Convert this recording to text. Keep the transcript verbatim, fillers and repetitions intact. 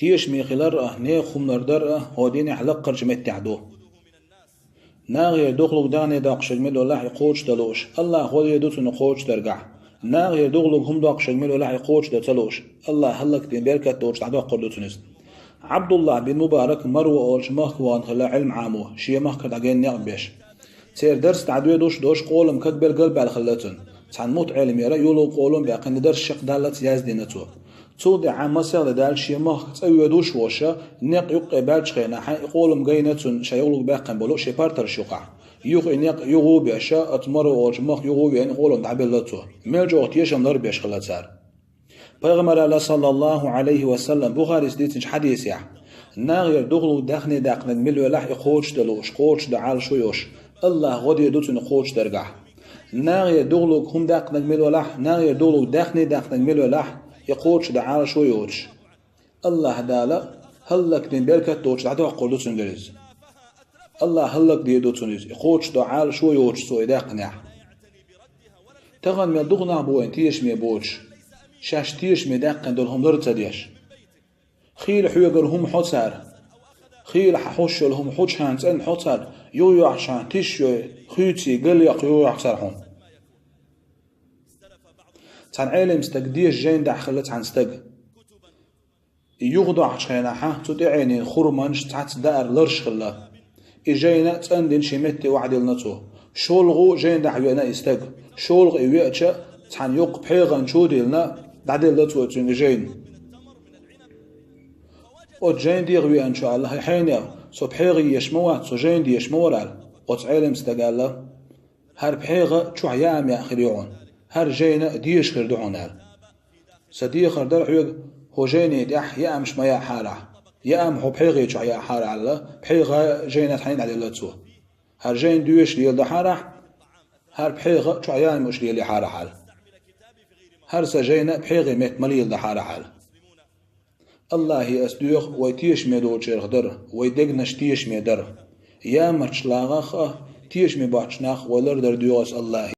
Тешаме хилар а, нехан хӀума лардар а хӀокху динехь лаккхарчу меттехь ду. Нахера духалург даьхни доккхуш верг мила велахь, и кхочушдан лууш, АллахӀа гӀо дийр ду цунна кхочушдаргахь. Нахера духалург хӀума доккхуш верг мила велахь, и кхочушдан ца лууш, АллахӀа хӀаллакдина беркат доцуш дӀадоккхур ду цунна иза. Ӏабдуллахь бин Мубарак Марва олучу махка вахана хилла Ӏилма Ӏамо, шен махкара дӀагайна некъ беш. Церан дарс дӀадоьдуш долуш къолам кагбелла галбаьлла хилла цуьнан. Цхьана муьтаӀеллера юха къолам а баьккхина, дарс шекъ даллалц яздина цо. Цул тӀаьхьа масех де даьлча шен махка цӀа воьдуш а волуш, некъ юккъе баьллачу хенахь, и къолам гайна цунна ша юхалург баьккхина болу шен партарш юкъахь. Юха и некъ юха а беш, оцу Марва олучу махка юха а веана, къолам дӀабелла цо. Мел чӀогӀа тешам ларбеш хилла цара. Пайхамара аьлла, саллаллаху Ӏалайхи ва саллам, Бухарис дийцинчу хьадисехь: «Нахера духалург даьхни даьккхинарг мила велахь, и кхочушдан лууш, кхочушдан Ӏалашо йоцуш, АллахӀа гӀо дийр ду цунна кхочушдаргахь. Нахера духалург хӀума даьккхинарг мила велахь, нахера духалург даьхни даьккхинарг мила велахь, и кхочушдан Ӏалашо йоцуш, АллахӀа Дала хӀаллакдина беркат доцуш дӀадоккхур ду цуьнгара иза. АллахӀа хӀаллакдийр ду цунна иза, и кхочушдан Ӏалашо йоцуш цо и даьккхинехь». Тахана мел дукха нах бу вайна тешаме боцуш, шаьш тешаме даьккхина долу хӀума лар ца деш. Хийла хьоьгара хӀума хьо цара. Хийла хьан хьуш йолу хӀума хьучхьана цӀанна хьо цара, юхайохьчхьана тиш а йой, хуьйций, гал яккха юхайохьу цара хьуна. Цхьана Ӏелам стага деша жайна дахьа хилла цхьана стага. И юхадохьучу хенахь цу тӀеӀенийн хурманаш цхьацца даар ларш хилла. И жайна а цӀандина шен метте охьадиллина цо. ШолгӀа а жайна дахьа веана и стаг. ШолгӀа и веача, цхьана йоккха пхьегӀанчо а диллина, дӀаделла цо цуьнга и жайна. Оцу жайна деха веанчо аьлла: «ХӀай хьенех, со пхьегӀа езаш ма вац, со жайна дезаш ма вара», — аьлла. Оцу Ӏелам стага аьлла: «ХӀара пхьегӀа чохь яам яа хир ю хьуна, хӀара жайна а дезаш хир ду хьуна», — аьлла. «Сан дехар дара хьоьга, хӀокху жайни тӀехь яамаш ма яахьарахь, яам хӀокху пхьегӀи чохь яахьара», — аьлла, пхьегӀа а жайна а цхьаьна дӀаделла цо. «ХӀара жайна доьшуш леладахьарахь, хӀара пхьегӀа а чохь яам йолуш лелаяхьарахь», — аьлла. «ХӀара сан жайна а пхьегӀи метта ма леладахьарахь», — аьлла. АллахӀе ас доьху вай тешаме долчарах дар, вай дегнаш тешаме дар. Ямарчу лагӀах а, тешаме боцчу нахах вай лардар доьху ас АллахӀе.